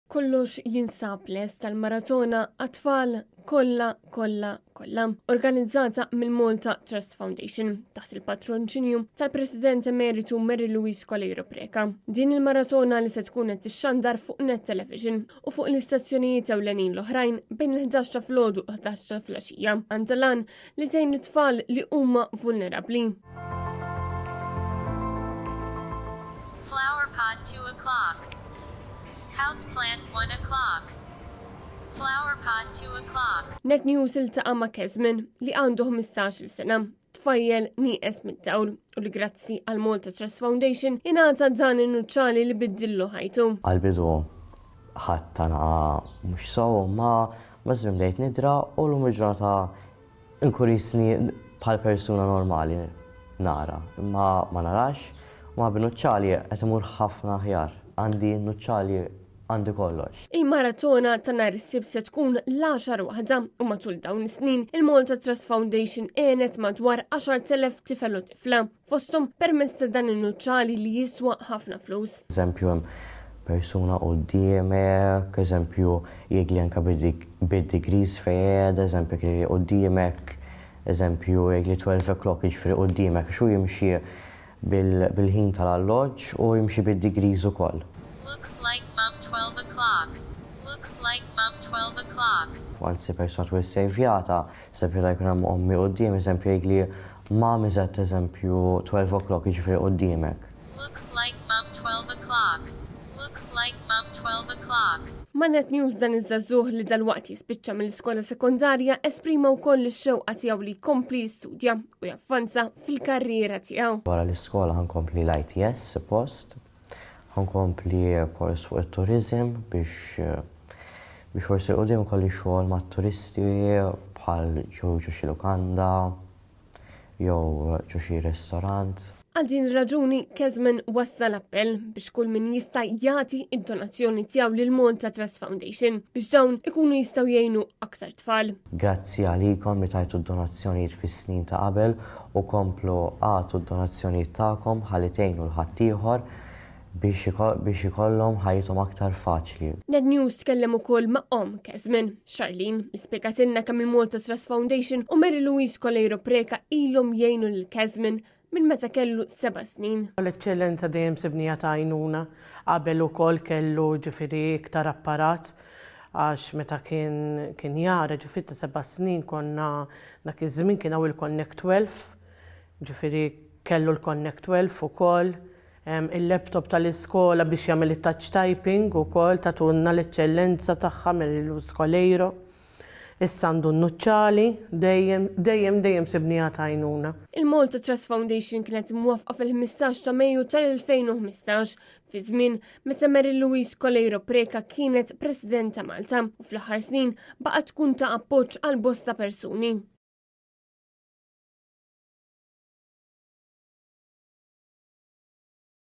Kollox jinsab lest tal-maratona għat-tfal kollha kollha kollha, organizzata mill-Malta Trust Foundation taħt il-patronċinju tal-President Emeritu Mary Louise Coleiro Preca. Din il-maratona li se tkun qed tixxandar fuq Net Television u fuq l-istazzjonijiet ewlenin l-oħrajn bejn l-11 ta' filgħodu u 11 ta' filgħaxija għandha lan li tgħin it-tfal li huma vulnerabbli. Flower pot 2 o'clock. House plant 1 o'clock. Flower pot 2 o'clock. Net News iltaqa' ma' Kesmin li għandu 15-il sena, tfajjel nieqes mid-dawl u li grazzi għal Malta Trust Foundation ingħata dan in-nuċċali li biddillu ħajtu. Għall-bidu ħadt ta' naqa mhux sew imma maż-żmien bdejt nidra u llum il-ġurnata Inkun jisni bħal persuna normali nara, imma ma narax, u ma bin-nuċċali qed imur ħafna aħjar. Għandi n-nuċċali għandi kollox. Il-maratona ta' nhar is-Sibt se tkun l-għaxar waħda u matul dawn is-snin il-Malta Trust Foundation għenet madwar 10,000 tifel u tifla. Fosthom permezz ta' dan in-nuċċali li jiswa ħafna flus. Eżempju hemm persuna quddiemek, eżempju jgħidli anke bid-degrees fejn qiegħda, eżempju jekk li quddiemek, eżempju jgħidli 12 o'clock jiġifieri quddiemek għax hu jimxi bil-ħin tal-alloġġ u jimxi bid-degrees ukoll. Looks like mum 12 o'clock. Looks like mum 12 o'clock. Anzi persuna tkun issejvjata, Eżempju ta' jkun hemm ommi quddiem, eżempju jgħidli mom is at eżempju 12 o'clock jiġifieri quddiemek. Looks like mum 12 o'clock. Looks like mum 12 o'clock. Ma' Net News dan iż-żagħżugħ li dalwaqt jispiċċa mill-iskola sekondarja esprima wkoll ix-xewqa tiegħu li jkompli jistudja u javvanza fil-karriera tiegħu. Wara l-iskola ħa nkompli l-ITS suppost. Ħa nkompli kors fuq it-turiżm biex biex forsi 'l quddiem ikolli xogħol mat-turisti bħal ġo ġo xi lukanda jew ġo xi restorant. Għal din ir-raġuni Kesman wassal appell biex kull min jista' jagħti d-donazzjoni tiegħu lil Malta Trust Foundation biex dawn ikunu jistgħu jgħinu aktar tfal. Grazzi għalikom li tajtu d-donazzjonijiet fis-snin ta' qabel u komplu agħtu d-donazzjonijiet tagħkom ħalli tgħinu 'l ħaddieħor biex biex ikollhom ħajjithom aktar faċli. Net News tkellem ukoll ma' omm Kesmin, Charlene, li spjegatilna kemm il-Malta Trust Foundation u Mary Louise Coleiro Preca ilhom jgħinu lil Kesmin minn meta kellu seba' snin. L-Eċċellenza dejjem sibniha ta' għajnuna. Qabel ukoll kellu ġifieri iktar apparat għax meta kien kien jara ġifieri ta' seba' snin konna dak iż-żmien kien hawn il-Connect 12, ġifieri kellu l-Connect 12 ukoll, il-laptop tal-iskola biex jagħmel it-touch typing ukoll tagħtulna l-Eċċellenza tagħha Mary Luz Coleiro. Issa għandu n-nuċċali, dejjem, dejjem, dejjem sibniha ta' għajnuna. Il-Malta Trust Foundation kienet imwaffqa fil-15 ta' Mejju tal-2015, fi żmien meta Mary Louise Coleiro Preca kienet President ta' Malta u fl-aħħar snin baqgħet tkun ta' appoġġ għal bosta persuni.